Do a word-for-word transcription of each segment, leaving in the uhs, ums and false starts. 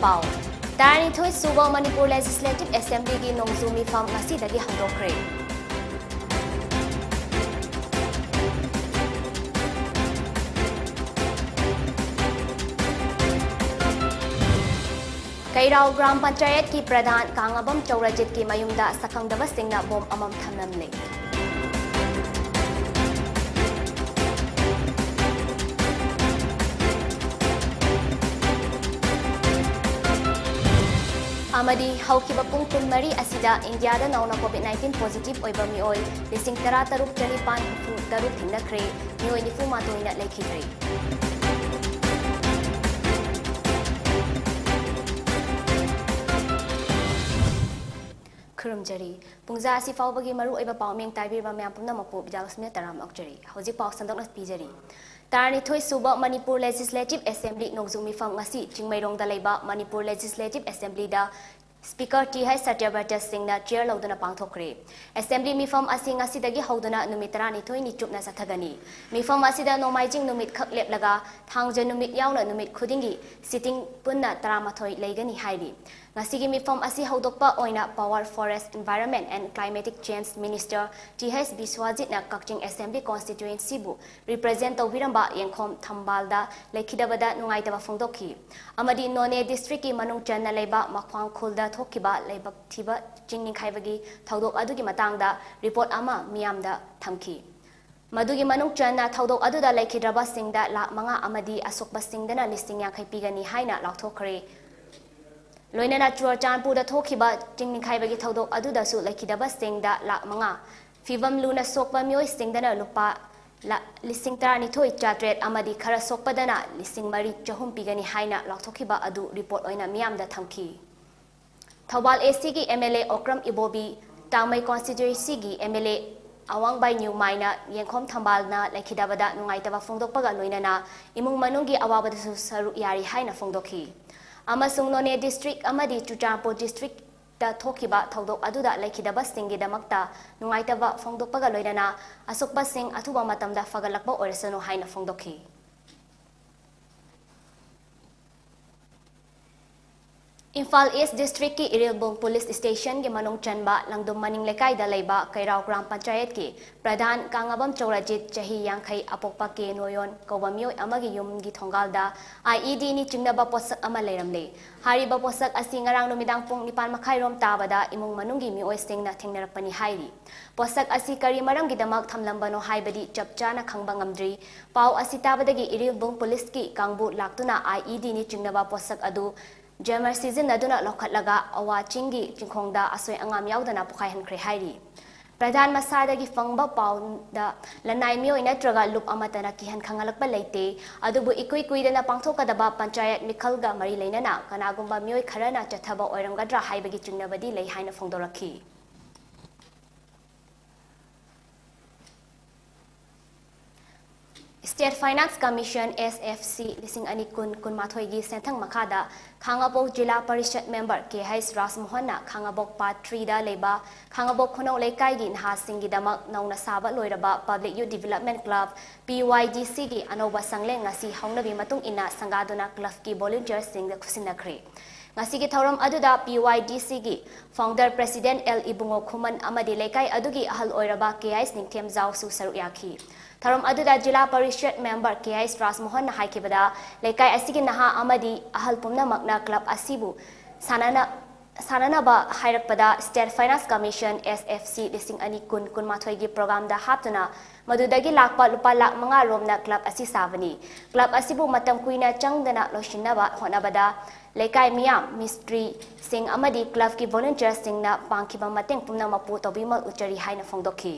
ꯄꯥꯎ꯫ ꯇꯔꯥꯅꯤꯊꯣꯏ ꯁꯨꯕ ꯃꯅꯤꯄꯨꯔ ꯂꯦꯖꯤꯁꯂꯦꯇꯤꯚ ꯑꯦꯁꯦꯝꯕ꯭ꯂꯤꯒꯤ ꯅꯣꯡꯖꯨ ꯃꯤꯐꯝ ꯉꯁꯤꯗꯒꯤ ꯍꯧꯗꯣꯛꯈ꯭ꯔꯦ꯫ ꯀꯩꯔꯥꯎ ꯒ꯭ꯔꯥꯝ ꯄꯟꯆꯥꯌꯠꯀꯤ ꯄ꯭ꯔꯙꯥꯟ ꯀꯥꯡꯉꯕꯝ ꯆꯧꯔꯖꯤꯠꯀꯤ ꯃꯌꯨꯝꯗ ꯁꯛꯈꯪꯗꯕꯁꯤꯡꯅ ꯕꯣꯝ ꯑꯃꯝ ꯊꯝꯂꯝꯂꯦ꯫ ꯑꯃꯗꯤ ꯍꯧꯈꯤꯕ ꯄꯨꯡ ꯀꯨꯟꯃꯔꯤ ꯑꯁꯤꯗ ꯏꯟꯗꯤꯌꯥꯗ ꯅꯧꯅ COVID nineteen positive ꯑꯣꯏꯕ ꯃꯤꯑꯣꯏ ꯂꯤꯁꯤꯡ ꯇꯔꯥ ꯇꯔꯨꯛ ꯆꯅꯤꯄꯥꯟ ꯍꯨꯝꯐꯨ ꯇꯔꯨꯛ ꯊꯦꯡꯅꯈ꯭ꯔꯦ, ꯃꯤꯑꯣꯏ ꯅꯤꯐꯨ ꯃꯥꯊꯣꯏꯅ ꯂꯩꯈꯤꯗ꯭ꯔꯦ꯫ ꯈꯨꯔꯨꯝꯖꯔꯤ꯫ ꯄꯨꯡꯖꯥ ꯑꯁꯤ ꯐꯥꯎꯕꯒꯤ ꯃꯔꯨꯑꯣꯏꯕ ꯄꯥꯎꯃꯤꯡ ꯇꯥꯕꯤꯔꯤꯕ ꯃꯌꯥꯝ ꯄꯨꯝꯅꯃꯛꯄꯨ ꯕꯤꯗ꯭ꯌꯥꯂꯛꯁꯃꯤꯅ ꯇꯔꯥꯝꯅ ꯑꯣꯛꯆꯔꯤ꯫ ꯍꯧꯖꯤꯛ ꯄꯥꯎ ꯁꯟꯗꯣꯛꯅ ꯄꯤꯖꯔꯤ꯫ ꯇꯔꯥꯅꯤꯊꯣꯏ ꯁꯨꯕ ꯃꯅꯤꯄꯨꯔ ꯂꯦꯖꯤꯁꯂꯦꯇꯤꯚ ꯑꯦꯁꯦꯝꯕ꯭ꯂꯤ ꯅꯣꯡꯖꯨ ꯃꯤꯐꯝ ꯉꯁꯤ ꯆꯤꯡꯃꯩꯔꯣꯡꯗ ꯂꯩꯕ ꯃꯅꯤꯄꯨꯔ ꯂꯦꯖꯤꯁꯂꯦꯇꯤꯚ ꯑꯦꯁꯦꯝꯕ꯭ꯂꯤꯗ ꯁ꯭ꯄꯤꯀꯔ ꯇꯤ ꯍꯩꯆ ꯁꯇ꯭ꯌꯕ꯭ꯔꯇ ꯁꯤꯡꯅ ꯆꯤꯌꯔ ꯂꯧꯗꯨꯅ ꯄꯥꯡꯊꯣꯛꯈ꯭ꯔꯦ꯫ ꯑꯦꯁꯦꯝꯕ꯭ꯂꯤ ꯃꯤꯐꯝ ꯑꯁꯤ ꯉꯁꯤꯗꯒꯤ ꯍꯧꯗꯨꯅ ꯅꯨꯃꯤꯠ ꯇꯔꯥꯅꯤꯊꯣꯏꯅꯤ ꯆꯨꯞꯅ ꯆꯠꯊꯒꯅꯤ꯫ ꯃꯤꯐꯝ ꯑꯁꯤꯗ ꯅꯣꯡꯃꯥꯏꯖꯤꯡ ꯅꯨꯃꯤꯠ ꯈꯛ ꯂꯦꯞꯂꯒ ꯊꯥꯡꯖ ꯅꯨꯃꯤꯠ ꯌꯥꯎꯅ ꯅꯨꯃꯤꯠ ꯈꯨꯗꯤꯡꯒꯤ ꯁꯤꯇꯤꯡ ꯄꯨꯟꯅ ꯇꯔꯥꯃꯥꯊꯣꯏ ꯂꯩꯒꯅꯤ ꯍꯥꯏꯔꯤ꯫ ꯉꯁꯤꯒꯤ ꯃꯤꯐꯝ ꯑꯁꯤ ꯍꯧꯗꯣꯛꯄ ꯑꯣꯏꯅ Power, Forest, Environment and Climatic Change Minister T H ꯕꯤꯁ꯭ꯋꯥꯖꯤꯠꯅ ꯀꯛꯆꯤꯡ ꯑꯦꯁꯦꯝꯕ꯭ꯂꯤ ꯀꯣꯟꯁꯇꯤꯇ꯭ꯋꯦꯟꯁꯤꯕꯨ ꯔꯤꯄ꯭ꯔꯖꯦꯟ ꯇꯧꯕꯤꯔꯝꯕ ꯌꯦꯡꯈꯣꯝ ꯊꯝꯕꯥꯜꯗ ꯂꯩꯈꯤꯗꯕꯗ ꯅꯨꯡꯉꯥꯏꯇꯕ ꯐꯣꯡꯗꯣꯛꯈꯤ꯫ ꯑꯃꯗꯤ ꯅꯣꯅꯦ ꯗꯤꯁꯇ꯭ꯔꯤꯛꯀꯤ ꯃꯅꯨꯡ ꯆꯟꯅ ꯂꯩꯕ ꯃꯈ꯭ꯋꯥꯡ ꯈꯨꯜꯗ ꯊꯣꯛꯈꯤꯕ ꯂꯩꯕꯛ ꯊꯤꯕ ꯆꯤꯡ ꯅꯤꯡꯈꯥꯏꯕꯒꯤ ꯊꯧꯗꯣꯛ ꯑꯗꯨꯒꯤ ꯃꯇꯥꯡꯗ ꯔꯤꯄꯣꯔꯠ ꯑꯃ ꯃꯤꯌꯥꯝꯗ ꯊꯝꯈꯤ꯫ ꯃꯗꯨꯒꯤ ꯃꯅꯨꯡ ꯆꯟꯅ ꯊꯧꯗꯣꯛ ꯑꯗꯨꯗ ꯂꯩꯈꯤꯗ꯭ꯔꯕꯁꯤꯡꯗ ꯂꯥꯈ ꯃꯉꯥ ꯑꯃꯗꯤ ꯑꯁꯣꯛꯄꯁꯤꯡꯗꯅ ꯂꯤꯁꯤꯡ ꯌꯥꯡꯈꯩ ꯄꯤꯒꯅꯤ ꯍꯥꯏꯅ ꯂꯥꯎꯊꯣꯛꯈ꯭ꯔꯦ꯫ ꯂꯣꯏꯅꯅ ꯆꯨꯔꯆꯥꯟꯄꯨꯔꯗ ꯊꯣꯛꯈꯤꯕ ꯆꯤꯡ ꯅꯤꯡꯈꯥꯏꯕꯒꯤ ꯊꯧꯗꯣꯛ ꯑꯗꯨꯗꯁꯨ ꯂꯩꯈꯤꯗꯕꯁꯤꯡꯗ ꯂꯥꯈ ꯃꯉꯥ, ꯐꯤꯚꯝ ꯂꯨꯅ ꯁꯣꯛꯄ ꯃꯤꯑꯣꯏꯁꯤꯡꯗꯅ ꯂꯨꯄꯥ ꯂꯥ-, ꯂꯤꯁꯤꯡ ꯇꯔꯥꯅꯤꯊꯣꯏ ꯆꯥꯇ꯭ꯔꯦꯠ ꯑꯃꯗꯤ ꯈꯔ ꯁꯣꯛꯄꯗꯅ ꯂꯤꯁꯤꯡ ꯃꯔꯤ ꯆꯍꯨꯝ ꯄꯤꯒꯅꯤ ꯍꯥꯏꯅ ꯂꯥꯎꯊꯣꯛꯈꯤꯕ ꯑꯗꯨ ꯔꯤꯄꯣꯔꯠ ꯑꯣꯏꯅ ꯃꯤꯌꯥꯝꯗ ꯊꯝꯈꯤ꯫ ꯊꯧꯕꯥꯜ ꯑꯦ ꯁꯤꯒꯤ M L A Okram Ibobi, Tamei ꯀꯣꯟꯁꯇꯤꯇ꯭ꯋꯦꯟꯁꯤꯒꯤ ꯑꯦꯝ ꯑꯦꯜ ꯑꯦ ꯑꯋꯥꯡꯕꯥꯏ ꯅ꯭ꯌꯨꯃꯥꯏꯅ ꯌꯦꯡꯈꯣꯝ ꯊꯝꯕꯥꯜꯅ ꯂꯩꯈꯤꯗꯕꯗ ꯅꯨꯡꯉꯥꯏꯇꯕ ꯐꯣꯡꯗꯣꯛꯄꯒ ꯂꯣꯏꯅꯅ ꯏꯃꯨꯡ ꯃꯅꯨꯡꯒꯤ ꯑꯋꯥꯕꯗꯁꯨ ꯁꯔꯨꯛ ꯌꯥꯔꯤ ꯍꯥꯏꯅ ꯐꯣꯡꯗꯣꯛꯈꯤ꯫ ꯑꯃꯁꯨꯡ ꯅꯣꯅꯦ ꯗꯤꯁꯇ꯭ꯔꯤꯛ ꯑꯃꯗꯤ ꯆꯨꯔꯆꯥꯟꯄꯨꯔ ꯗꯤꯁꯇ꯭ꯔꯤꯛꯇ ꯊꯣꯛꯈꯤꯕ ꯊꯧꯗꯣꯛ ꯑꯗꯨꯗ ꯂꯩꯈꯤꯗꯕꯁꯤꯡꯒꯤꯗꯃꯛꯇ ꯅꯨꯡꯉꯥꯏꯇꯕ ꯐꯣꯡꯗꯣꯛꯄꯒ ꯂꯣꯏꯅꯅ ꯑꯁꯣꯛꯄꯁꯤꯡ ꯑꯊꯨꯕ ꯃꯇꯝꯗ ꯐꯒꯠꯂꯛꯄ ꯑꯣꯏꯔꯁꯅꯨ ꯍꯥꯏꯅ ꯐꯣꯡꯗꯣꯛꯈꯤ꯫ ꯏꯝꯐꯥꯜ ꯏꯁ ꯗꯤꯁꯇ꯭ꯔꯤꯛꯀꯤ ꯏꯔꯤꯜꯕꯨꯡ ꯄꯨꯂꯤꯁ ꯁ꯭ꯇꯦꯁꯟꯒꯤ ꯃꯅꯨꯡ ꯆꯟꯕ ꯂꯪꯗꯨꯝ ꯃꯅꯤꯡ ꯂꯩꯀꯥꯏꯗ ꯂꯩꯕ ꯀꯩꯔꯥꯎ ꯒ꯭ꯔꯥꯝ ꯄꯟꯆꯥꯌꯠꯀꯤ ꯄ꯭ꯔꯙꯥꯟ ꯀꯥꯡꯉꯕꯝ ꯆꯧꯔꯖꯤꯠ, ꯆꯍꯤ ꯌꯥꯡꯈꯩ, ꯑꯄꯣꯛꯄ ꯀꯦ ꯅꯣꯌꯣꯟ ꯀꯧꯕ ꯃꯤꯑꯣꯏ ꯑꯃꯒꯤ ꯌꯨꯝꯒꯤ ꯊꯣꯡꯒꯥꯜꯗ IED ꯅꯤ ꯆꯤꯡꯅꯕ ꯄꯣꯠꯁꯛ ꯑꯃ ꯂꯩꯔꯝꯂꯦ꯫ ꯍꯥꯏꯔꯤꯕ ꯄꯣꯠꯁꯛ ꯑꯁꯤ ꯉꯔꯥꯡ ꯅꯨꯃꯤꯗꯥꯡ ꯄꯨꯡ ꯅꯤꯄꯥꯟ ꯃꯈꯥꯏꯔꯣꯝ ꯇꯥꯕꯗ ꯏꯃꯨꯡ ꯃꯅꯨꯡꯒꯤ ꯃꯤꯑꯣꯏꯁꯤꯡꯅ ꯊꯦꯡꯅꯔꯛꯄꯅꯤ ꯍꯥꯏꯔꯤ꯫ ꯄꯣꯠꯁꯛ ꯑꯁꯤ ꯀꯔꯤ ꯃꯔꯝꯒꯤꯗꯃꯛ ꯊꯝꯂꯝꯕꯅꯣ ꯍꯥꯏꯕꯗꯤ ꯆꯞ ꯆꯥꯅ ꯈꯪꯕ ꯉꯝꯗ꯭ꯔꯤ꯫ ꯄꯥꯎ ꯑꯁꯤ ꯇꯥꯕꯗꯒꯤ ꯏꯔꯤꯜꯕꯨꯡ ꯄꯨꯂꯤꯁꯀꯤ ꯀꯥꯡꯕꯨ ꯂꯥꯛꯇꯨꯅ IED ꯅꯤ ꯆꯤꯡꯅꯕ ꯄꯣꯠꯁꯛ ꯑꯗꯨ ꯖꯦꯃꯔ ꯁꯤꯖꯤꯟꯅꯗꯨꯅ ꯂꯧꯈꯠꯂꯒ ꯑꯋꯥ ꯆꯤꯡꯒꯤ ꯆꯤꯡꯈꯣꯡꯗ ꯑꯁꯣꯏ ꯑꯉꯥꯝ ꯌꯥꯎꯗꯅ ꯄꯣꯈꯥꯏꯍꯟꯈ꯭ꯔꯦ ꯍꯥꯏꯔꯤ꯫ ꯄ꯭ꯔꯙꯥꯟ ꯃꯁꯥꯗꯒꯤ ꯐꯪꯕ ꯄꯥꯎꯗ ꯂꯅꯥꯏ ꯃꯤꯑꯣꯏ ꯅꯠꯇ꯭ꯔꯒ ꯂꯨꯞ ꯑꯃꯠꯇꯅ ꯀꯤꯍꯟ ꯈꯪꯍꯜꯂꯛꯄ ꯂꯩꯇꯦ꯫ ꯑꯗꯨꯕꯨ ꯏꯀꯨꯏ ꯀꯨꯏꯗꯅ ꯄꯥꯡꯊꯣꯛꯀꯗꯕ ꯄꯟꯆꯥꯌꯠ ꯃꯤꯈꯜꯒ ꯃꯔꯤ ꯂꯩꯅꯅ ꯀꯅꯥꯒꯨꯝꯕ ꯃꯤꯑꯣꯏ ꯈꯔꯅ ꯆꯠꯊꯕ ꯑꯣꯏꯔꯝꯒꯗ꯭ꯔꯥ ꯍꯥꯏꯕꯒꯤ ꯆꯤꯡꯅꯕꯗꯤ ꯂꯩ ꯍꯥꯏꯅ ꯐꯣꯡꯗꯣꯔꯛꯈꯤ꯫ State Finance Commission, SFC, ꯂꯤꯁꯤꯡ ꯑꯅꯤ ꯀꯨꯟ ꯀꯨꯟꯃꯥꯊꯣꯏꯒꯤ ꯁꯦꯟꯊꯪ ꯃꯈꯥꯗ ꯈꯥꯉꯕꯣꯛ ꯖꯤꯂꯥ ꯄꯔꯤꯁꯠ ꯃꯦꯝꯕꯔ ꯀꯦ ꯍꯩꯁ ꯔꯥꯖꯃꯣꯍꯟꯅ ꯈꯥꯉꯕꯣꯛ ꯄꯥꯔꯠ ꯊ꯭ꯔꯤꯗ ꯂꯩꯕ ꯈꯥꯉꯕꯣꯛ ꯈꯨꯅꯧ ꯂꯩꯀꯥꯏꯒꯤ ꯅꯍꯥꯁꯤꯡꯒꯤꯗꯃꯛ ꯅꯧꯅ ꯁꯥꯕ ꯂꯣꯏꯔꯕ Public Youth Development Club, PYDCꯒꯤ ꯑꯅꯧꯕ ꯁꯪꯂꯦꯟ ꯉꯁꯤ ꯍꯧꯅꯕꯤ ꯃꯇꯨꯡ ꯏꯟꯅ ꯁꯪꯒꯥꯗꯨꯅ clubꯀꯤ volunteerꯁꯤꯡꯗ ꯈꯨꯠꯁꯤꯟꯅꯈ꯭ꯔꯦ꯫ ꯉꯁꯤꯒꯤ ꯊꯧꯔꯝ ꯑꯗꯨꯗ PYDCꯒꯤ founder president ꯑꯦꯜ ꯏꯕꯨꯡꯉꯣ ꯈꯨꯃꯟ ꯑꯃꯗꯤ ꯂꯩꯀꯥꯏ ꯑꯗꯨꯒꯤ ꯑꯍꯜ ꯑꯣꯏꯔꯕ ꯀꯦ ꯑꯩꯁ ꯅꯤꯡꯊꯦꯝꯖꯥꯎꯁꯨ ꯁꯔꯨꯛ ꯌꯥꯈꯤ꯫ ꯊꯧꯔꯝ ꯑꯗꯨꯗ ꯖꯤꯂꯥ ꯄꯔꯤꯁꯠ ꯃꯦꯝꯕꯔ ꯀꯦ ꯑꯩꯁ ꯔꯥꯖꯃꯣꯍꯟꯅ ꯍꯥꯏꯈꯤꯕꯗ, ꯂꯩꯀꯥꯏ ꯑꯁꯤꯒꯤ ꯅꯍꯥ ꯑꯃꯗꯤ ꯑꯍꯜ ꯄꯨꯝꯅꯃꯛꯅ club ꯑꯁꯤꯕꯨ ꯁꯥꯟꯅꯅ-, ꯁꯥꯟꯅꯅꯕ ꯍꯥꯏꯔꯛꯄꯗ State Finance Commission, SFC, ꯂꯤꯁꯤꯡ ꯑꯅꯤ ꯀꯨꯟ ꯀꯨꯟꯃꯥꯊꯣꯏꯒꯤ programꯗ ꯍꯥꯞꯇꯨꯅ ꯃꯗꯨꯗꯒꯤ ꯂꯥꯛꯄ ꯂꯨꯄꯥ ꯂꯥꯈ ꯃꯉꯥ ꯔꯣꯝꯅ club ꯑꯁꯤ ꯁꯥꯕꯅꯤ꯫ Club ꯑꯁꯤꯕꯨ ꯃꯇꯝ ꯀꯨꯏꯅ ꯆꯪꯗꯅ ꯂꯣꯏꯁꯤꯟꯅꯕ ꯍꯣꯠꯅꯕꯗ ꯂꯩꯀꯥꯏ ꯃꯤꯌꯥꯝ, ꯃꯤꯁꯇ꯭ꯔꯤꯁꯤꯡ ꯑꯃꯗꯤ clubꯀꯤ volunteerꯁꯤꯡꯅ ꯄꯥꯡꯈꯤꯕ ꯃꯇꯦꯡ ꯄꯨꯝꯅꯃꯛꯄꯨ ꯇꯧꯕꯤꯃꯜ ꯎꯠꯆꯔꯤ ꯍꯥꯏꯅ ꯐꯣꯡꯗꯣꯛꯈꯤ꯫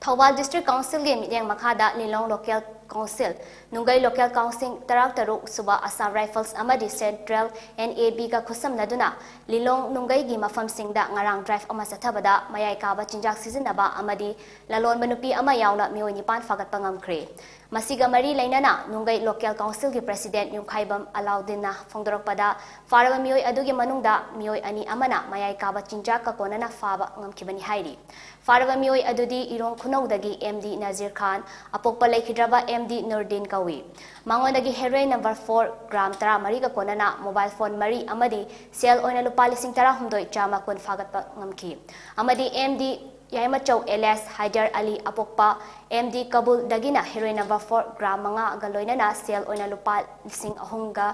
ꯊꯧꯕꯥꯜ District Councilꯒꯤ ꯃꯤꯠꯌꯦꯡ ꯃꯈꯥꯗ ꯂꯤꯂꯣꯡ Local Council, ꯅꯨꯡꯒꯩ Local Council, ꯇꯔꯥꯇꯔꯨꯛ ꯁꯨꯕ Assam Rifles ꯑꯃꯗꯤ Central NABꯒ ꯈꯨꯠꯁꯝꯅꯗꯨꯅ ꯂꯤꯂꯣꯡ ꯅꯨꯡꯒꯩꯒꯤ ꯃꯐꯝꯁꯤꯡꯗ ꯉꯔꯥꯡ drive ꯑꯃ ꯆꯠꯊꯕꯗ ꯃꯌꯥꯏ ꯀꯥꯕ ꯆꯤꯟꯖꯥꯛ ꯁꯤꯖꯤꯟꯅꯕ ꯑꯃꯗꯤ ꯂꯂꯣꯟꯕ ꯅꯨꯄꯤ ꯑꯃ ꯌꯥꯎꯅ ꯃꯤꯑꯣꯏ ꯅꯤꯄꯥꯟ ꯐꯥꯒꯠꯄ ꯉꯝꯈ꯭ꯔꯦ꯫ ꯃꯁꯤꯒ ꯃꯔꯤ ꯂꯩꯅꯅ ꯅꯨꯡꯒꯩ ꯂꯣꯀꯦꯜ ꯀꯥꯎꯟꯁꯤꯜꯒꯤ ꯄ꯭ꯔꯦꯁꯤꯗꯦꯟꯠ ꯌꯨꯝꯈꯥꯏꯕꯝ ꯑꯂꯥꯎꯗꯤꯟꯅ ꯐꯣꯡꯗꯣꯔꯛꯄꯗ, ꯐꯥꯔꯕ ꯃꯤꯑꯣꯏ ꯑꯗꯨꯒꯤ ꯃꯅꯨꯡꯗ ꯃꯤꯑꯣꯏ ꯑꯅꯤ ꯑꯃꯅ ꯃꯌꯥꯏ ꯀꯥꯕ ꯆꯤꯟꯖꯥꯛꯀ ꯀꯣꯟꯅꯅ ꯐꯥꯕ ꯉꯝꯈꯤꯕꯅꯤ ꯍꯥꯏꯔꯤ꯫ ꯐꯥꯔꯕ ꯃꯤꯑꯣꯏ ꯑꯗꯨꯗꯤ ꯏꯔꯣꯡ ꯈꯨꯅꯧꯗꯒꯤ ꯑꯦꯝ ꯗꯤ ꯅꯖꯤꯔ ꯈꯥꯟ, ꯑꯄꯣꯛꯄ ꯂꯩꯈꯤꯗ꯭ꯔꯕ ꯑꯦꯝ ꯗꯤ ꯅꯨꯔꯗꯤꯟ ꯀꯧꯏ꯫ ꯃꯉꯣꯟꯗꯒꯤ ꯍꯦꯔꯣꯏꯟ ꯅꯝꯕꯔ ꯐꯣꯔ ꯒ꯭ꯔꯥꯝ ꯇꯔꯥꯃꯔꯤꯒ ꯀꯣꯟꯅꯅ ꯃꯣꯕꯥꯏꯜ ꯐꯣꯟ ꯃꯔꯤ ꯑꯃꯗꯤ ꯁꯦꯜ ꯑꯣꯏꯅ ꯂꯨꯄꯥ ꯂꯤꯁꯤꯡ ꯇꯔꯥꯍꯨꯝꯗꯣꯏ ꯆꯥꯝꯃ ꯀꯨꯟ ꯐꯥꯒꯠꯄ ꯉꯝꯈꯤ꯫ ꯑꯃꯗꯤ ꯑꯦꯝ ꯗꯤ ꯌꯥꯏꯃꯆꯧ ꯑꯦꯂꯤꯌꯥꯁ ꯍꯥꯏꯗꯔ ꯑꯂꯤ, ꯑꯄꯣꯛꯄ ꯑꯦꯝ ꯗꯤ ꯀꯕꯨꯜꯗꯒꯤꯅ ꯍꯦꯔꯣꯏꯟ ꯅꯝꯕꯔ ꯐꯣꯔ ꯒ꯭ꯔꯥꯝ ꯃꯉꯥꯒ ꯂꯣꯏꯅꯅ ꯁꯦꯜ ꯑꯣꯏꯅ ꯂꯨꯄꯥ ꯂꯤꯁꯤꯡ ꯑꯍꯨꯝꯒ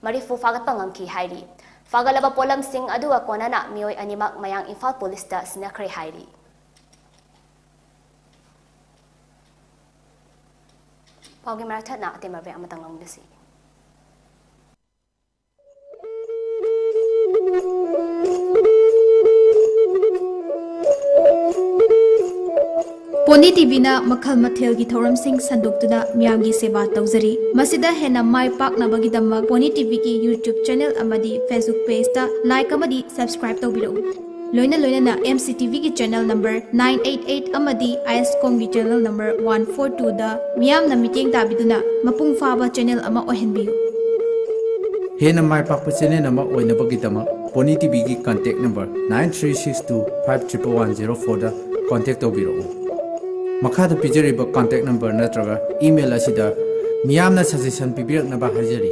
ꯃꯔꯤꯐꯨ ꯐꯥꯒꯠꯄ ꯉꯝꯈꯤ ꯍꯥꯏꯔꯤ꯫ ꯐꯥꯒꯠꯂꯕ ꯄꯣꯠꯂꯝꯁꯤꯡ ꯑꯗꯨꯒ ꯀꯣꯟꯅꯅ ꯃꯤꯑꯣꯏ ꯑꯅꯤꯃꯛ ꯃꯌꯥꯡ ꯏꯝꯐꯥꯜ ꯄꯨꯂꯤꯁꯇ ꯁꯤꯟꯅꯈ꯭ꯔꯦ ꯍꯥꯏꯔꯤ꯫ ꯄꯥꯎꯒꯤ ꯃꯔꯛ ꯊꯠꯅ ꯑꯇꯦꯟꯕ ꯕ꯭ꯔꯦꯛ ꯑꯃꯇꯪ ꯂꯧꯃꯤꯟꯅꯁꯤ꯫ ꯄꯣꯅꯤ ꯇꯤꯚꯤꯅ ꯃꯈꯜ ꯃꯊꯦꯜꯒꯤ ꯊꯧꯔꯝꯁꯤꯡ ꯁꯟꯗꯣꯛꯇꯨꯅ ꯃꯤꯌꯥꯝꯒꯤ ꯁꯦꯕꯥ ꯇꯧꯖꯔꯤ꯫ ꯃꯁꯤꯗ ꯍꯦꯟꯅ ꯃꯥꯏ ꯄꯥꯛꯅꯕꯒꯤꯗꯃꯛ ꯄꯣꯅꯤ ꯇꯤꯚꯤꯒꯤ YouTube ꯆꯦꯅꯦꯜ ꯑꯃꯗꯤ Facebook ꯄꯦꯖꯇ ꯂꯥꯏꯛ ꯑꯃꯗꯤ ꯁꯕꯁꯀ꯭ꯔꯥꯏꯕ ꯇꯧꯕꯤꯔꯛꯎ꯫ ꯂꯣꯏꯅ ꯂꯣꯏꯅꯅ ꯑꯦꯝ ꯁꯤ ꯇꯤꯚꯤꯒꯤ channel number nine eight eight ꯑꯃꯗꯤ ꯑꯥꯏ ꯑꯦꯁ ꯀꯣꯝꯒꯤ ꯆꯦꯅꯦꯜ ꯅꯝꯕꯔ ꯋꯥꯟ ꯐꯣꯔ ꯇꯨꯗ ꯃꯤꯌꯥꯝꯅ ꯃꯤꯠꯌꯦꯡ ꯇꯥꯕꯤꯗꯨꯅ ꯃꯄꯨꯡ ꯐꯥꯕ ꯆꯦꯅꯦꯜ ꯑꯃ ꯑꯣꯏꯍꯟꯕꯤꯌꯨ꯫ ꯍꯦꯟꯅ ꯃꯥꯏ ꯄꯥꯛꯄ ꯆꯦꯅꯦꯜ ꯑꯃ ꯑꯣꯏꯅꯕꯒꯤꯗꯃꯛ ꯄꯣꯅꯤ ꯇꯤꯚꯤꯒꯤ contact number nine three six two five triple one zero ꯐꯣꯔꯗ ꯀꯟꯇꯦꯛ ꯇꯧꯕꯤꯔꯛꯎ꯫ ꯃꯈꯥꯗ ꯄꯤꯖꯔꯤꯕ ꯀꯟꯇꯦꯛ ꯅꯝꯕꯔ ꯅꯠꯇ꯭ꯔꯒ ꯏꯃꯦꯜ ꯑꯁꯤꯗ ꯃꯤꯌꯥꯝꯅ ꯁꯖꯦꯁꯟ ꯄꯤꯕꯤꯔꯛꯅꯕ ꯍꯥꯏꯖꯔꯤ꯫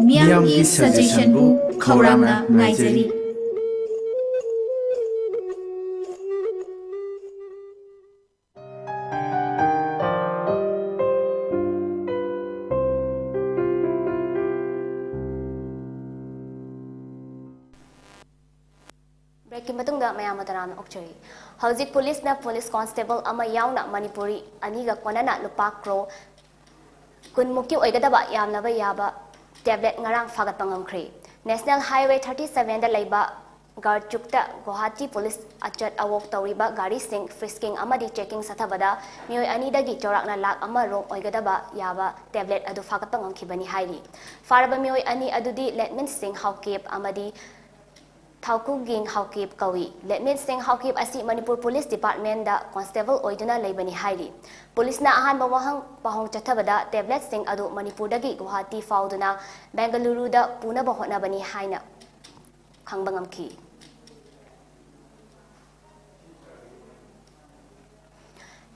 ꯃꯤꯌꯥꯝꯒꯤ ꯁꯖꯦꯁꯟꯕꯨ ꯈꯧꯔꯥꯡꯅ ꯉꯥꯏꯖꯔꯤ꯫ ꯕ꯭ꯔꯦꯛꯀꯤ ꯃꯇꯨꯡꯗ ꯃꯌꯥꯝꯕꯨ ꯇꯔꯥꯝꯅ ꯑꯣꯛꯆꯔꯤ꯫ ꯍꯧꯖꯤꯛ ꯄꯨꯂꯤꯁꯅ ꯄꯨꯂꯤꯁ ꯀꯣꯟꯁꯇꯦꯕꯜ ꯑꯃ ꯌꯥꯎꯅ ꯃꯅꯤꯄꯨꯔꯤ ꯑꯅꯤꯒ ꯀꯣꯟꯅꯅ ꯂꯨꯄꯥ ꯀ꯭ꯔꯣ ꯀꯨꯟꯃꯨꯛꯀꯤ ꯑꯣꯏꯒꯗꯕ ꯌꯥꯝꯂꯕ ꯌꯥꯕ ꯇꯦꯕ꯭ꯂꯦꯠ ꯉꯔꯥꯡ ꯐꯥꯒꯠꯄ ꯉꯝꯈ꯭ꯔꯦ꯫ ꯅꯦꯁꯅꯦꯜ ꯍꯥꯏꯋꯦ ꯊꯥꯔꯇꯤ ꯁꯚꯦꯟꯗ ꯂꯩꯕ ꯒꯥꯔꯆꯨꯛꯇ ꯒꯨꯋꯥꯍꯥꯇꯤ ꯄꯨꯂꯤꯁ ꯑꯆꯠ ꯑꯋꯣꯛ ꯇꯧꯔꯤꯕ ꯒꯥꯔꯤꯁꯤꯡ ꯐ꯭ꯔꯤꯁꯀꯤꯡ ꯑꯃꯗꯤ ꯆꯦꯀꯤꯡ ꯆꯠꯊꯕꯗ ꯃꯤꯑꯣꯏ ꯑꯅꯤꯗꯒꯤ ꯆꯥꯎꯔꯥꯛꯅ ꯂꯥꯈ ꯑꯃ ꯔꯣꯝ ꯑꯣꯏꯒꯗꯕ ꯌꯥꯕ ꯇꯦꯕ꯭ꯂꯦꯠ ꯑꯗꯨ ꯐꯥꯒꯠꯄ ꯉꯝꯈꯤꯕꯅꯤ ꯍꯥꯏꯔꯤ꯫ ꯐꯥꯔꯕ ꯃꯤꯑꯣꯏ ꯑꯅꯤ ꯑꯗꯨꯗꯤ ꯂꯦꯠꯃꯤꯟ ꯁꯤꯡ ꯍꯥꯎꯀꯦꯞ ꯑꯃꯗꯤ ꯊꯥꯎꯀꯨꯒꯤꯡ ꯍꯥꯎꯀꯤꯞ ꯀꯧꯏ꯫ ꯂꯦꯠꯃꯤꯠ ꯁꯤꯡ ꯍꯥꯎꯀꯤꯞ ꯑꯁꯤ ꯃꯅꯤꯄꯨꯔ ꯄꯨꯂꯤꯁ ꯗꯤꯄꯥꯔꯠꯃꯦꯟꯗ ꯀꯣꯟꯁꯇꯦꯕꯜ ꯑꯣꯏꯗꯨꯅ ꯂꯩꯕꯅꯤ ꯍꯥꯏꯔꯤ꯫ ꯄꯨꯂꯤꯁꯅ ꯑꯍꯥꯟꯕ ꯋꯥꯍꯪ ꯄꯥꯎꯍꯪ ꯆꯠꯊꯕꯗ ꯇꯦꯕ꯭ꯂꯦꯠꯁꯤꯡ ꯑꯗꯨ ꯃꯅꯤꯄꯨꯔꯗꯒꯤ ꯒꯨꯋꯥꯍꯥꯇꯤ ꯐꯥꯎꯗꯨꯅ ꯕꯦꯡꯒꯂꯨꯔꯨꯗ ꯄꯨꯅꯕ ꯍꯣꯠꯅꯕꯅꯤ ꯍꯥꯏꯅ ꯈꯪꯕ ꯉꯝꯈꯤ꯫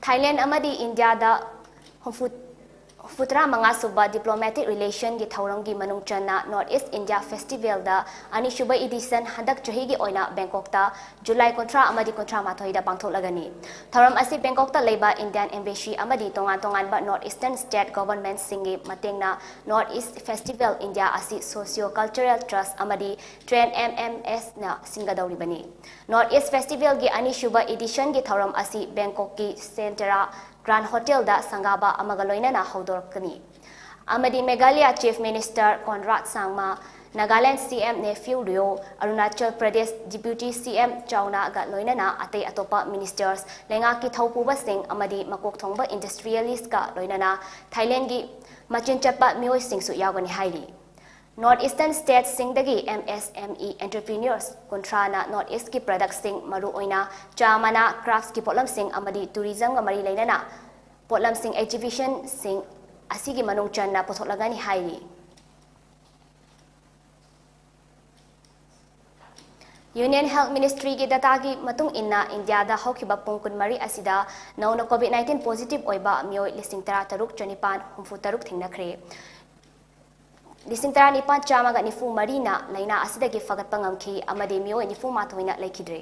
ꯊꯥꯏꯂꯦꯟ ꯑꯃꯗꯤ ꯏꯟꯗꯤꯌꯥꯗ ꯍꯨꯝꯐꯨ, ꯍꯨꯝꯐꯨꯇꯔꯥ ꯃꯉꯥ ꯁꯨꯕ diplomatic relationꯒꯤ ꯊꯧꯔꯝꯒꯤ ꯃꯅꯨꯡ ꯆꯟꯅ North East India Festivalꯗ ꯑꯅꯤꯁꯨꯕ edition ꯍꯟꯗꯛ ꯆꯍꯤꯒꯤ ꯑꯣꯏꯅ ꯕꯦꯡꯀꯣꯛꯇ ꯖꯨꯂꯥꯏ ꯀꯨꯟꯊ꯭ꯔꯥ ꯑꯃꯗꯤ ꯀꯨꯟꯊ꯭ꯔꯥ ꯃꯥꯊꯣꯏꯗ ꯄꯥꯡꯊꯣꯛꯂꯒꯅꯤ꯫ ꯊꯧꯔꯝ ꯑꯁꯤ ꯕꯦꯡꯀꯣꯛꯇ ꯂꯩꯕ Indian Embassy ꯑꯃꯗꯤ ꯇꯣꯉꯥꯟ ꯇꯣꯉꯥꯟꯕ North Eastern state governmentꯁꯤꯡꯒꯤ ꯃꯇꯦꯡꯅ North East Festival India ꯑꯁꯤ Socio Cultural Trust ꯑꯃꯗꯤ Train MMSꯅ ꯁꯤꯟꯒꯗꯧꯔꯤꯕꯅꯤ꯫ North East Festivalꯒꯤ ꯑꯅꯤꯁꯨꯕ editionꯒꯤ ꯊꯧꯔꯝ ꯑꯁꯤ ꯕꯦꯡꯀꯣꯛꯀꯤ Centara Grand Hotelꯗ ꯁꯪꯒꯥꯕ ꯑꯃꯒ ꯂꯣꯏꯅꯅ ꯍꯧꯗꯣꯔꯛꯀꯅꯤ꯫ ꯑꯃꯗꯤ Meghalaya Chief Minister Conrad Sangma, Nagaland CM Neiphiu Rio, Arunachal Pradesh Deputy CM Chawnaꯒ ꯂꯣꯏꯅꯅ ꯑꯇꯩ ꯑꯇꯣꯞꯄ ministers, ꯂꯩꯉꯥꯛꯀꯤ ꯊꯧꯄꯨꯕꯁꯤꯡ ꯑꯃꯗꯤ ꯃꯀꯣꯛ ꯊꯣꯡꯕ industrialistꯀ ꯂꯣꯏꯅꯅ ꯊꯥꯏꯂꯦꯟꯒꯤ ꯃꯆꯤꯟ ꯆꯠꯄ ꯃꯤꯑꯣꯏꯁꯤꯡꯁꯨ ꯌꯥꯎꯒꯅꯤ ꯍꯥꯏꯔꯤ꯫ North Eastern statesꯁꯤꯡꯗꯒꯤ MSME entrepreneurs ꯀꯨꯟꯊ꯭ꯔꯥꯅ North Eastꯀꯤ productꯁꯤꯡ, ꯃꯔꯨꯑꯣꯏꯅ ꯆꯥ ꯃꯅꯥ, craftsꯀꯤ ꯄꯣꯠꯂꯝꯁꯤꯡ ꯑꯃꯗꯤ tourismꯒ ꯃꯔꯤ ꯂꯩꯅꯅ ꯄꯣꯠꯂꯝꯁꯤꯡ exhibitionꯁꯤꯡ ꯑꯁꯤꯒꯤ ꯃꯅꯨꯡ ꯆꯟꯅ ꯄꯨꯊꯣꯛꯂꯒꯅꯤ ꯍꯥꯏꯔꯤ꯫ Union Health Ministryꯒꯤ dataꯒꯤ ꯃꯇꯨꯡ ꯏꯟꯅ, ꯏꯟꯗꯤꯌꯥꯗ ꯍꯧꯈꯤꯕ ꯄꯨꯡ ꯀꯨꯟꯃꯔꯤ ꯑꯁꯤꯗ ꯅꯧꯅ COVID nineteen positive ꯑꯣꯏꯕ ꯃꯤꯑꯣꯏ ꯂꯤꯁꯤꯡ ꯇꯔꯥ ꯇꯔꯨꯛ ꯆꯅꯤꯄꯥꯟ ꯍꯨꯝꯐꯨ ꯇꯔꯨꯛ ꯊꯦꯡꯅꯈ꯭ꯔꯦ꯫ ꯂꯤꯁꯤꯡ ꯇꯔꯥꯅꯤꯄꯥꯟ ꯆꯥꯝꯃꯒ ꯅꯤꯐꯨ ꯃꯔꯤꯅ ꯂꯥꯏꯅꯥ ꯑꯁꯤꯗꯒꯤ ꯐꯒꯠꯄ ꯉꯝꯈꯤ ꯑꯃꯗꯤ ꯃꯤꯑꯣꯏ ꯅꯤꯐꯨ ꯃꯥꯊꯣꯏꯅ ꯂꯩꯈꯤꯗ꯭ꯔꯦ꯫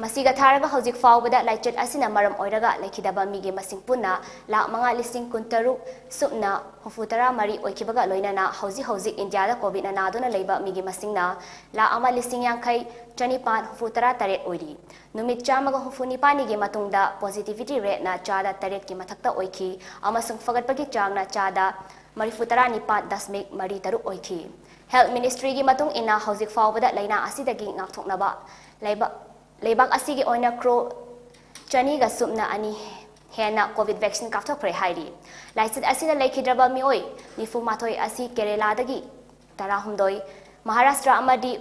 ꯃꯁꯤꯒ ꯊꯥꯔꯒ ꯍꯧꯖꯤꯛ ꯐꯥꯎꯕꯗ ꯂꯥꯏꯆꯠ ꯑꯁꯤꯅ ꯃꯔꯝ ꯑꯣꯏꯔꯒ ꯂꯩꯈꯤꯗꯕ ꯃꯤꯒꯤ ꯃꯁꯤꯡ ꯄꯨꯟꯅ ꯂꯥꯈ ꯃꯉꯥ ꯂꯤꯁꯤꯡ ꯀꯨꯟꯇꯔꯨꯛ ꯁꯨꯞꯅ ꯍꯨꯝꯐꯨꯇꯔꯥ ꯃꯔꯤ ꯑꯣꯏꯈꯤꯕꯒ ꯂꯣꯏꯅꯅ, ꯍꯧꯖꯤꯛ ꯍꯧꯖꯤꯛ ꯏꯟꯗꯤꯌꯥꯗ COVIDꯅ ꯅꯥꯗꯨꯅ ꯂꯩꯕ ꯃꯤꯒꯤ ꯃꯁꯤꯡꯅ ꯂꯥꯈ ꯑꯃ ꯂꯤꯁꯤꯡ ꯌꯥꯡꯈꯩ ꯆꯅꯤꯄꯥꯟ ꯍꯨꯝꯐꯨꯇꯔꯥ ꯇꯔꯦꯠ ꯑꯣꯏꯔꯤ꯫ ꯅꯨꯃꯤꯠ ꯆꯥꯝꯃꯒ ꯍꯨꯝꯐꯨ ꯅꯤꯄꯥꯟꯅꯤꯒꯤ ꯃꯇꯨꯡꯗ positivity rateꯅ ꯆꯥꯗ ꯇꯔꯦꯠꯀꯤ ꯃꯊꯛꯇ ꯑꯣꯏꯈꯤ ꯑꯃꯁꯨꯡ ꯐꯒꯠꯄꯒꯤ ꯆꯥꯡꯅ ꯆꯥꯗ ꯃꯔꯤꯐꯨꯇꯔꯥ ꯅꯤꯄꯥꯟ ꯗꯁꯃꯤꯛ ꯃꯔꯤ ꯇꯔꯨꯛ ꯑꯣꯏꯈꯤ꯫ Health Ministryꯒꯤ ꯃꯇꯨꯡ ꯏꯟꯅ, ꯍꯧꯖꯤꯛ ꯐꯥꯎꯕꯗ ꯂꯥꯏꯅꯥ ꯑꯁꯤꯗꯒꯤ ꯉꯥꯛꯊꯣꯛꯅꯕ ꯂꯩꯕꯥꯛ, ꯂꯩꯕꯥꯛ ꯑꯁꯤꯒꯤ ꯑꯣꯏꯅ crore ꯆꯅꯤꯒ ꯁꯨꯞꯅ ꯑꯅꯤ ꯍꯦꯟꯅ COVID vaccine ꯀꯥꯞꯊꯣꯛꯈ꯭ꯔꯦ ꯍꯥꯏꯔꯤ꯫ ꯂꯥꯏꯆꯠ ꯑꯁꯤꯅ ꯂꯩꯈꯤꯗ꯭ꯔꯕ ꯃꯤꯑꯣꯏ ꯅꯤꯐꯨ ꯃꯥꯊꯣꯏ ꯑꯁꯤ ꯀꯦꯔꯦꯂꯥꯗꯒꯤ ꯇꯔꯥꯍꯨꯝꯗꯣꯏ, ꯃꯍꯥꯔꯥꯁꯇ꯭ꯔ ꯑꯃꯗꯤ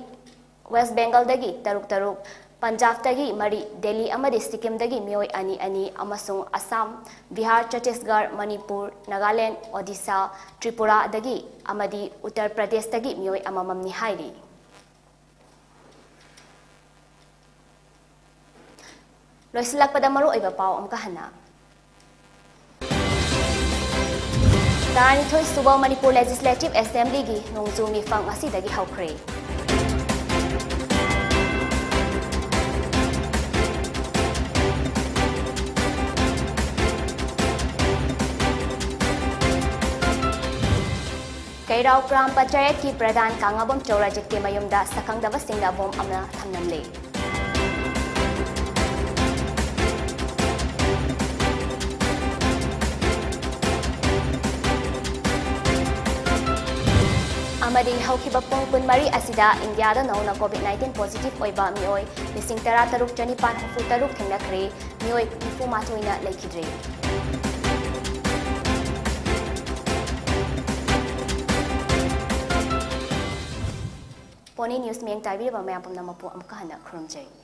ꯋꯦꯁ꯭ꯠ ꯕꯦꯡꯒꯜꯗꯒꯤ ꯇꯔꯨꯛ ꯇꯔꯨꯛ, ꯄꯟꯖꯥꯕꯇꯒꯤ ꯃꯔꯤ, ꯗꯦꯜꯂꯤ ꯑꯃꯗꯤ ꯁꯤꯛꯀꯤꯝꯗꯒꯤ ꯃꯤꯑꯣꯏ ꯑꯅꯤ ꯑꯅꯤ, ꯑꯃꯁꯨꯡ ꯑꯁꯥꯝ, ꯕꯤꯍꯥꯔ, ꯆꯇꯤꯁꯒꯔ, ꯃꯅꯤꯄꯨꯔ, ꯅꯥꯒꯥꯂꯦꯟꯗ, ꯑꯣꯗꯤꯁꯥ, ꯇ꯭ꯔꯤꯄꯨꯔꯥꯗꯒꯤ ꯑꯃꯗꯤ ꯎꯠꯇꯔ ꯄ꯭ꯔꯗꯦꯁꯇꯒꯤ ꯃꯤꯑꯣꯏ ꯑꯃꯃꯝꯅꯤ ꯍꯥꯏꯔꯤ꯫ ꯂꯣꯏꯁꯤꯜꯂꯛꯄꯗ ꯃꯔꯨꯑꯣꯏꯕ ꯄꯥꯎ ꯑꯃꯨꯛꯀ ꯍꯟꯅ꯫ ꯇꯔꯥꯅꯤꯊꯣꯏ ꯁꯨꯕ ꯃꯅꯤꯄꯨꯔ ꯂꯦꯖꯤꯁꯂꯦꯇꯤꯚ ꯑꯦꯁꯦꯝꯕ꯭ꯂꯤꯒꯤ ꯅꯣꯡꯖꯨ ꯃꯤꯐꯝ ꯉꯁꯤꯗꯒꯤ ꯍꯧꯈ꯭ꯔꯦ꯫ ꯀꯩꯔꯥꯎ ꯒ꯭ꯔꯥꯝ ꯄꯟꯆꯥꯌꯠꯀꯤ ꯄ꯭ꯔꯙꯥꯟ ꯀꯥꯉꯥꯕꯝ ꯆꯧꯔꯖꯤꯠꯀꯤ ꯃꯌꯨꯝꯗ ꯁꯛꯈꯪꯗꯕꯁꯤꯡꯅ ꯕꯣꯝ ꯑꯃ ꯊꯝꯂꯝꯂꯦ꯫ ꯑꯃꯗꯤ ꯍꯧꯈꯤꯕ ꯄꯨꯡ ꯀꯨꯟꯃꯔꯤ ꯑꯁꯤꯗ ꯏꯟꯗꯤꯌꯥꯗ ꯅꯧꯅ ꯀꯣꯚꯤꯗ ꯅꯥꯏꯟꯇꯤꯟ ꯄꯣꯖꯤꯇꯤꯚ ꯑꯣꯏꯕ ꯃꯤꯑꯣꯏ ꯂꯤꯁꯤꯡ ꯇꯔꯥ ꯇꯔꯨꯛ ꯆꯅꯤꯄꯥꯟ ꯍꯨꯝꯐꯨ ꯇꯔꯨꯛ ꯊꯦꯡꯅꯈ꯭ꯔꯦ, ꯃꯤꯑꯣꯏ ꯅꯤꯐꯨ ꯃꯥꯊꯣꯏꯅ ꯂꯩꯈꯤꯗ꯭ꯔꯦ꯫ ꯄꯣꯅꯤ ꯅ꯭ꯌꯨꯁ ꯃꯤꯠꯌꯦꯡ ꯇꯥꯕꯤꯔꯤꯕ ꯃꯌꯥꯝ ꯄꯨꯝꯅꯃꯛꯄꯨ ꯑꯃꯨꯛꯀ ꯍꯟꯅ ꯈꯨꯔꯨꯝꯖꯔꯤ꯫